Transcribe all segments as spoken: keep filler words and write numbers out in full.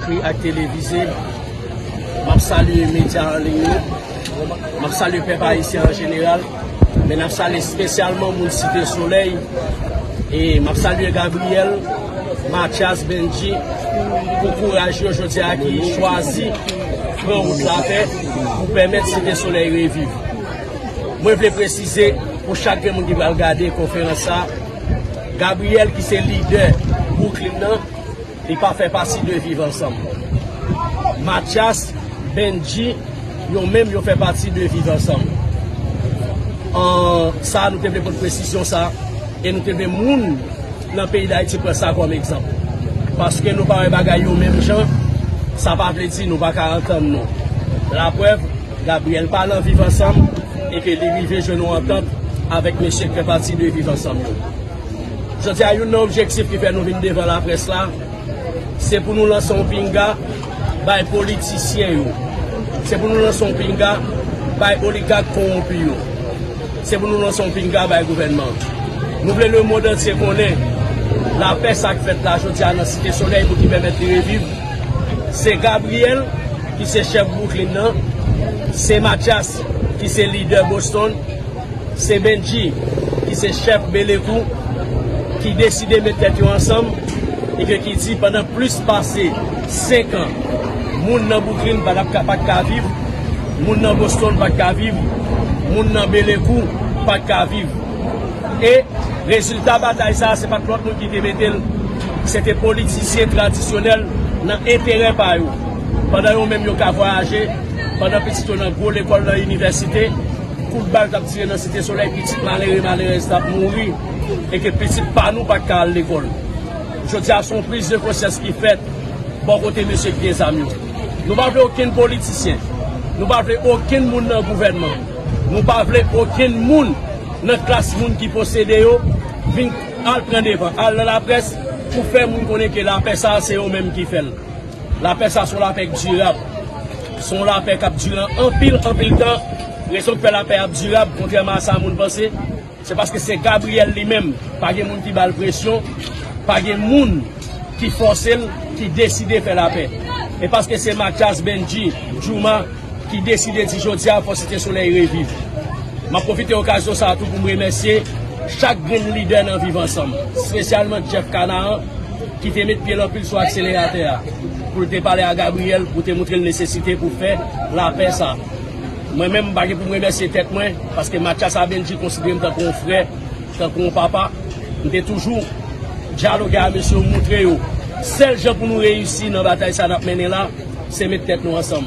Ak televize, m ap salye medya an liy yo, m ap salye pèp ayisyen an jeneral, men n ap salye espesyalman moun Site Solèy, e m ap salye Gabriel, Mathias, Benji, pou kouraj yo jodi a ki chwazi pran wout lapè pou pèmèt Site Solèy reviv. Mwen vle presize pou chak grenn moun ki pral gade konferans sa, Gabriel ki se lidè Brooklyn nan, li pa fè pati de Viv Ansanm. Mathias, Benji, yo menm yo fè pati de Viv Ansanm. An, sa nou te vle pote presizyon sa, e nou te vle moun nan peyi Dayiti pran sa kòm egzanp. Paske nou pa wè bagay yo menm jan, sa pa vle di nou pa ka antann nou. Laprèv, Gabriel pa nan Viv Ansanm e ke li rive jwenn yon antant avèk mesye ki fè pati de Viv Ansanm yo. Jodi a, youn nan objektif ki fè nou vin devan laprès la, se pou nou lanse yon pinga bay politisyen yo. Se pou nou lanse yon pinga bay oligak kowonpi yo. Se pou nou lanse yon pinga bay gouvènman. Nou vle lemonn antye konnen lapè sa k fèt la jodi a nan Site Solèy pou ki pèmèt li reviv. Se Gabriel ki se chèf Brooklyn nan, se Mathias ki se lidè Boston, se Benji ki se chèf Belekou ki deside met tèt yo ansanm e ke ki di pandan plis pase senk an, moun nan Brooklyn pa t ap ka, pa t ka viv, moun nan Boston pa t ka viv, moun nan Belekou pa t ka viv. E rezilta batay sa a, se pa t lòt moun ki te mete l, se te politisyen tradisyonèl nan enterè pa yo. Pandan yo menm yo ka vwayaje, pandan pitit yo nan gwo lekòl, nan inivèsite, kout bal t ap tire nan Site Solèy, pitit malere, malerèz t ap mouri, e ke pitit pa nou pa t ka al lekòl. Jodi a, se yon priz de konsyans ki fèt bò kote mesye ki gen zam yo. Nou pa vle okenn politisyen. Nou pa vle okenn moun nan gouvènman. Nou pa vle okenn moun nan klas moun ki posede yo vin al pran devan, al nan laprès pou fè moun konnen ke lapè sa a se yo menm ki fè l. Lapè sa a se yon lapè k dirab. Se yon lapè k ap dire anpil, anpil tan. Rezon k fè lapè ap dirab, kontrèman a sa moun panse, se paske se Gabriel li menm, pa gen moun ki ba l presyon, pa gen moun ki fòse l, ki deside fè lapè. E paske se Mathias, Benji, Jouma ki deside di jodi a fò Site Solèy reviv. M ap pwofite okazyon sa a tou pou m remèsye chak grenn lidè nan Viv Ansanm, espesyalman Jeff Canaan, ki te met pye l anpil sou akseleratè a, pou l te pale a Gabriel, pou te montre l nesesite pou fè lapè sa. Mwen menm, m pa gen pou m remèsye tèt mwen, paske Mathias a Benji konsidere m tankou yon frè, tankou yon papa. M te toujou dyaloge a mesye yo, montre yo sèl jan pou nou reyisi nan batay sa n ap mennen la, se met tèt nou ansanm.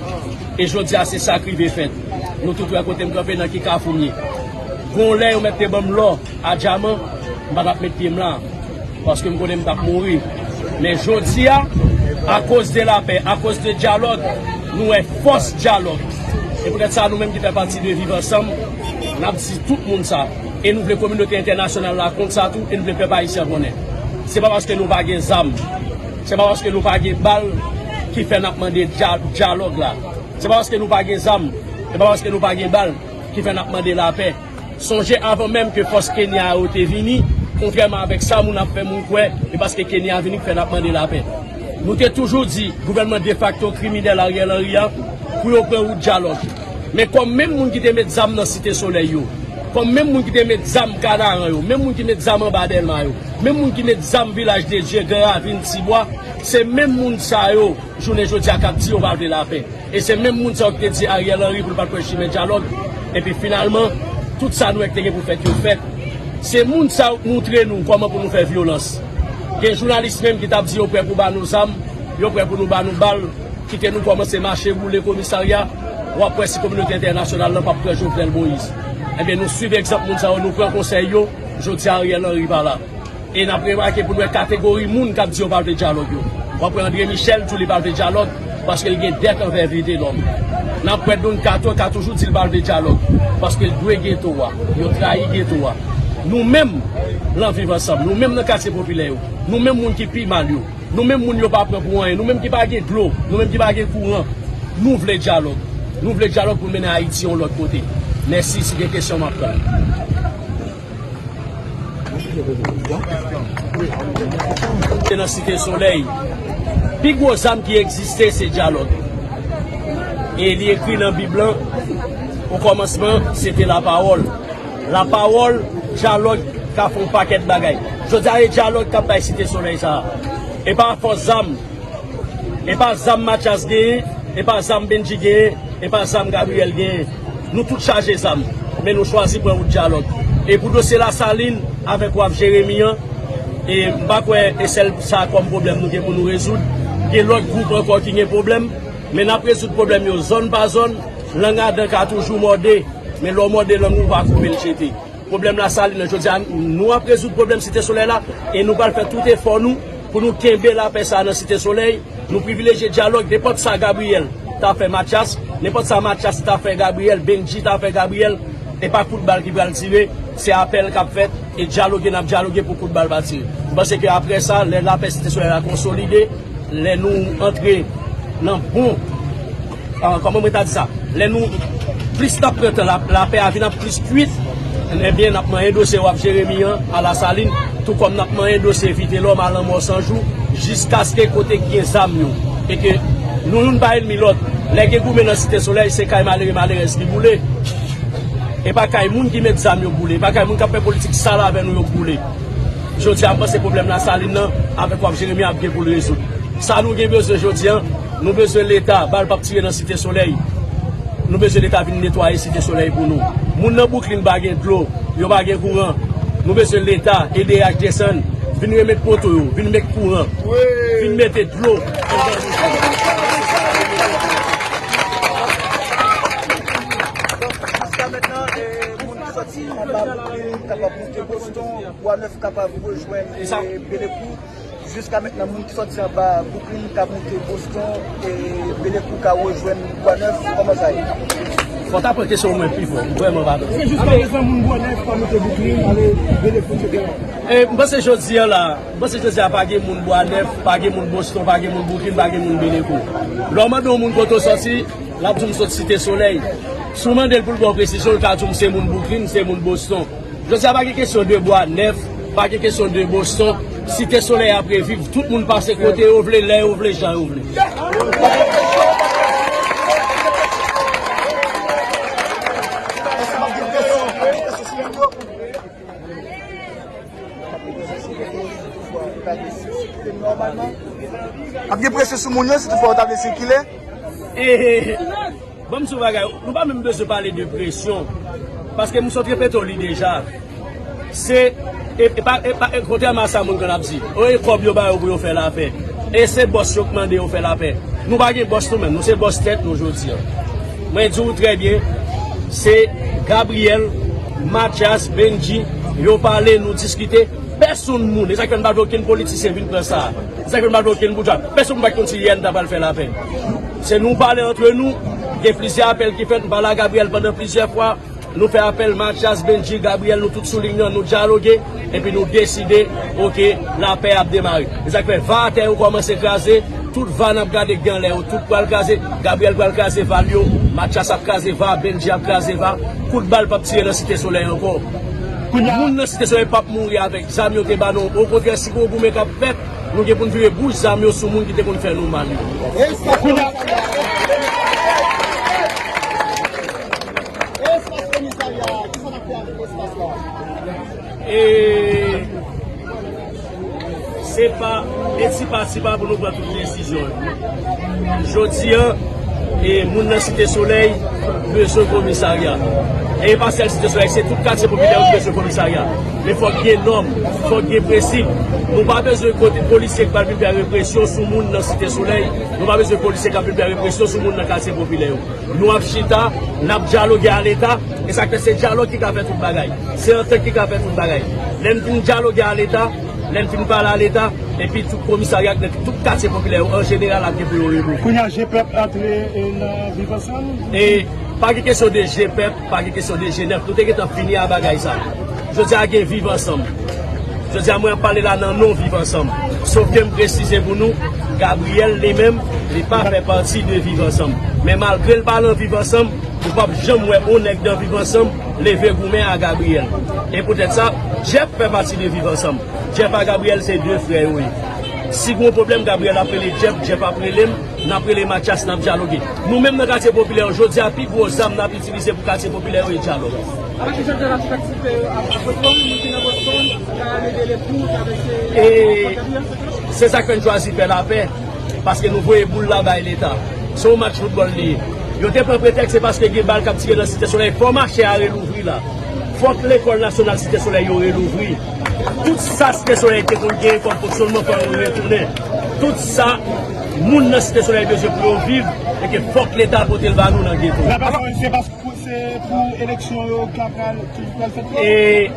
E jodi a, se sa k rive fèt. Nou tout wè kote m kanpe, nan ki kafou m ye. Gon lè yo mèt te ban m lò a dyaman, m pa t ap met pye m la, paske m konnen m t ap mouri. Men jodi a, akoz de lapè, akoz de dyalòg, nou wè fòs dyalòg. E poutèt sa, nou menm ki fè pati de Viv Ansanm, n ap di tout moun sa. E nou vle kominote entènasyonal la konn sa tou, e nou vle pèp ayisyen konnen. Se pa paske nou pa gen zam, se pa paske nou pa gen bal ki fè n ap mande dya-, dyalòg la. Se pa paske nou pa gen zam, se pa paske nou pa gen bal ki fè n ap mande lapè. Sonje, avan menm ke fòs Kenya yo te vini, kontrèman avèk sa moun ap fè moun kwè, e paske Kenya vini k fè n ap mande lapè. Nou te toujou di gouvènman defakto kriminèl Ariel Henry a pou yo pran wout dyalòg. Men kòm menm moun ki te met zam nan Site Solèy yo, kòm menm moun ki te met zam Kanaran yo, menm moun ki met zam anba Dèlma yo, menm moun ki met zam Vilaj de Dye, Gran Ravin, Tibwa, se menm moun sa yo, jounen jodi a, k ap di yo pa vle lapè. E se menm moun sa yo ki te di Ariel Henry pou l pa t pran chimen dyalòg. Epi finalman, tout sa nou wè ki te gen pou fèt yo fèt. Se moun sa yo k montre nou kòman pou nou fè vyolans. Gen jounalis menm ki t ap di yo prè pou ba nou zam, yo prè pou nou ba nou bal, kite nou kòmanse mache boule komisarya, w ap wè si kominote entènasyonal lan p ap pran Jovenel Moïse. Ebyen, nou swiv egzanp moun sa yo, nou pran konsèy yo, jodi a Ariel Henry pa la. E n ap remake pou n wè kategori moun k ap di yo pa vle dyalòg yo. W ap wè André Michel di w li pa vle dyalòg paske l gen dèt anvè Vitelhomme. N ap wè Don Kato ka toujou di l pa vle dyalòg paske l dwe geto a. Yo trayi geto a. Nou menm, nan Viv Ansanm, nou menm nan katye popilè yo, nou menm moun ki pi mal yo, nou menm moun yo pa pran pou anyen, nou menm ki pa gen dlo, nou menm ki pa gen kouran, nou vle dyalòg. Nou vle dyalòg pou n mennen Ayiti yon lòt kote. Mèsi, si gen kesyon, m ap tann. Se nan Site Solèy. Pi gwo zam ki egziste, se dyalòg. E li ekri nan Bib lan, o kòmansman, se te lapawòl. Lapawòl, dyalòg ka fè yon pakèt bagay. Jodi a, e dyalòg k ap bay Site Solèy sa a. E pa fòs zam. E pa zam Mathias genyen, e pa zam Bendji genyen, e pa zam Gabriel genyen. Nou tout chaje zam, men nou chwazi pran wout dyalòg. E pou dosye Lasalin avèk Waf Jeremi an, e m pa kwè e sèl sa kòm pwoblèm nou gen pou nou rezoud. Gen lòt gwoup ankò ki gen pwoblèm, men n ap rezoud pwoblèm yo zòn pa zòn. Lang adan ka toujou mòde, men lè w mòde lang ou, ou pa koupe l jete. Pwoblèm Lasalin nan, jodi a, nou ap rezoud pwoblèm Site Solèy la, e nou pral fè tout efò nou pou nou kenbe lapè sa a nan Site Solèy. Nou privilejye dyalòg, nenpòt sa Gabriel ta fè Mathias, nenpòt sa Mathias ta fè Gabriel, Bendji ta fè Gabriel, e pa kout bal ki pral tire, se apèl k ap fèt, e dyaloge n ap dyaloge pou kout bal pa tire. M panse ke apre sa, lè lapè Site Solèy la konsolide, lè nou antre nan bon, ah, kòman mwen ta di sa? Lè nou plis n ap pran tan, la, lapè a vin ap plis kwit, ebyen, n ap manyen dosye Waf Jeremi an a Lasalin, tou kòm n ap manyen dosye Vitelòm a Lanmò San Jou, jiskaske kote ki gen zam yo. E ke nou youn pa ènmi lòt. Lè gen goumen nan Site Solèy, se kay malere, malerèz ki boule. E pa kay moun ki met zam yo boule, e pa kay moun k ap fè politik sal avè nou yo boule. Jodi a, m panse pwoblèm Lasalin nan avèk Waf Jeremi ap gen pou l rezoud. Sa nou gen bezwen jodi a, nou bezwen Leta, bal p ap tire nan Site Solèy. Nou bezwen Leta vin netwaye Site Solèy pou nou. Moun nan Bwouklin pa gen dlo, yo pa gen kouran. Nou bezwen Leta ede H D S N vin remet poto yo, vin met kouran, vin mete dlo. Jiska mentnan, eh, moun ki sòti anba Bwouklin kapab monte Boston, Bwa Nèf kapab rejwenn, eh, Belekou. Jiska mentnan, moun ki sòti anba Bwouklin ka monte Boston, e Belekou ka rejwenn Bwa Nèf. Kòman sa ye? Fò w ta pran kesyon w mwen pi fò. M vrèman pa tande. Jiska prezan, moun Bwa Nèf ka monte Bwouklin, ale Belekou, etsetera. E m panse jodi a la, m panse jodi a pa gen moun Bwa Nèf, pa gen moun Boston, pa gen moun Bwouklin, pa gen moun Belekou. Lè w mande yon moun kote w sòti, l ap di w m sot Site Solèy. Si w mande l pou l ba w presizyon, l ka di w m se moun Bwouklin, m se moun Boston. Jodi a pa gen kesyon de Bwa Nèf, pa gen kesyon de Boston. Site Solèy ap reviv, tout moun pase kote yo vle, lè yo vle, jan yo vle. Ap gen presyon sou moun yo, si toutfwa yo ta vle sikile? E, ban m di w bagay, nou pa menm bezwen pale de presyon. Paske m sot repete w li deja. Se, e, e pa, e pa, e kontrèman a sa moun konn ap di, o, e kòb yo ba yo pou yo fè lapè. E se bòs yo k mande yo fè lapè. Nou pa gen bòs nou menm, nou se bòs tèt nou jodi a. Mwen di w trè byen, se Gabriel, Mathias, Bendji, yo pale, nou diskite. Pèsonn moun, e sa k fè n pa vle okenn politisyen vin pran sa. E sa k fè n pa vle okenn boujwa. Pèsonn moun pa t konn si yè n ta pral fè lapè. Se nou pale antre nou, gen plizyè apèl ki fèt, m pale a Gabriel pandan plizyè fwa. Nou fè apèl Mathias, Bendji, Gabriel, nou tout sou liy nan, nou dyaloge, epi nou deside, oke, lapè ap demare. E sa k fè va atè yo kòmanse kraze, tout va n ap gade gen anlè yo, tout pral kraze, Gabriel pral kraze va l yo, Mathias ap kraze va, Bendji ap kraze va, kout bal p ap tire nan Site Solèy ankò. Moun nan Site Solèy p ap mouri avèk zam yo te ba nou, okontrè, si gon goumen k ap fèt, nou gen pou n vire bouch zam yo sou moun ki te konn fè nou mal yo. Espas komisarya a, kisa n ap fè avèk espas la? E se pa, e ti pa ti pa pou nou pran tout desizyon yo. Jodi a, e moun nan Site Solèy bezwen komisarya. E e pa sèl Site Solèy, se tout katye popilè yo ki bezwen komisarya. Men fòk gen nòm, fòk gen prensip. Nou pa bezwen kote polisye k pral vin fè represyon sou moun nan Site Solèy. Nou pa bezwen polisye k ap vin fè represyon sou moun nan katye popilè yo. Nou ap chita, n ap dyaloge a Leta, e sa k fè se dyalòg ki ka fè tout bagay. Se antant ki ka fè tout bagay. Lè n fin dyaloge a Leta, lè n fin pale a Leta, epi tout komisarya ak nan tout katye popilè yo, an jeneral, ap gen pou yo revoke. Kounye a, G pèp antre, e, nan Viv Ansanm? E pa gen kesyon de G pèp, pa gen kesyon de G nèf. Nou te gentan fini a bagay sa. Jodi a gen Viv Ansanm. Jodi a mwen ap pale la nan non Viv Ansanm. Sof ke m presize pou nou, Gabriel li menm, li pa fè pati de Viv Ansanm. Men malgre l pa nan Viv Ansanm, ou p ap janm wè on nèg nan Viv Ansanm leve goumen a Gabriel. E poutèt sa, Jeff fè pati de Viv Ansanm. Jeff a Gabriel se de frè yo ye. Si gen yon pwoblèm, Gabriel ap rele Jeff, Jeff ap rele m, n ap rele Mathias, n ap dyaloge. Nou menm nan katye popilè yo, jodi a, pi gwo zam n ap itilize pou katye popilè yo, e dyalòg. Avèk ki jan de aktivite yo ap, ap Boston, moun ki nan Boston, ka ale de Lepouk, travèse E Fòkadri a? Se sa k fè n chwazi fè lapè, paske nou voye boul la bay Leta. Se yon match foutbòl li ye. Yo te pran pretèks, se paske gen bal k ap tire nan Site Solèy. Fò mache a relouvri la. Fòk lekòl nasyonal Site Solèy yo relouvri. Tout sa Site Solèy te konn genyen kòm fonksyònman, fò yo retounen. Tout sa moun nan Site Solèy bezwen pou yo viv, e ke fòk Leta pote l ba nou nan geto. Pou, se pou eleksyon yo ka pral, ki pral fèt la? E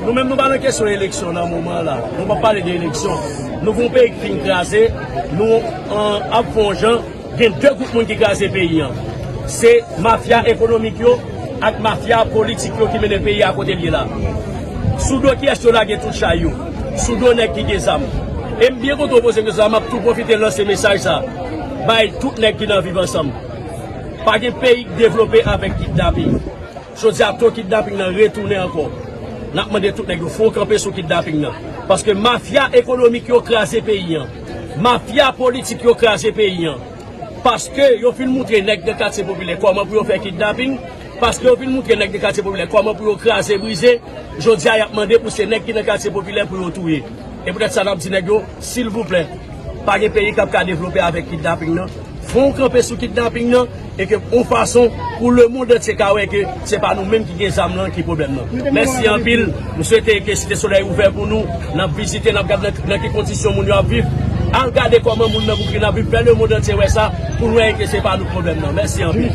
nou menm, nou pa nan kesyon eleksyon nan moman la. Nou p ap pale de eleksyon. Nou gen yon peyi ki fin kraze, nou, an, ap fè yon jan, gen de gwoup moun ki kraze peyi an. Se mafya ekonomik yo ak mafya politik yo ki mennen peyi a kote l ye la. Sou do kiyès yo lage tout chay yo? Sou do nèg ki gen zam. E m byen kontan w poze m kesyon sa, m ap tou pwofite lanse mesaj sa bay tout nèg ki nan Viv Ansanm. Pa gen peyi k devlope avèk kidnaping. Jodi a, to kidnaping nan retounen ankò. N ap mande tout nèg yo fè yon kanpe sou kidnaping nan. Paske mafya ekonomik yo kraze peyi an. Mafya politik yo kraze peyi an. Paske yo fin moutre nèg nan katye popilè kòman pou yo fè kidnaping. Paske yo fin moutre nèg nan katye popilè kòman pou yo kraze, brize. Jodi a, y ap mande pou se nèg ki nan katye popilè pou yo touye. E poutèt sa, n ap di nèg yo, silvouplè, pa gen peyi k ap ka devlope avèk kidnaping nan. Fè yon kanpe sou kidnaping nan, e ke yon fason pou lemonn antye ka wè ke se pa nou menm ki gen zam lan ki pwoblèm nan. Mèsi anpil. M swete ke Site Solèy ouvè pou nou. N ap vizite, n ap gade nan, nan ki kondisyon moun yo ap viv. Al gade kòman moun nan Bouklin ap viv. Fè lemonn antye wè sa pou n wè ke se pa nou pwoblèm nan. Mèsi anpil.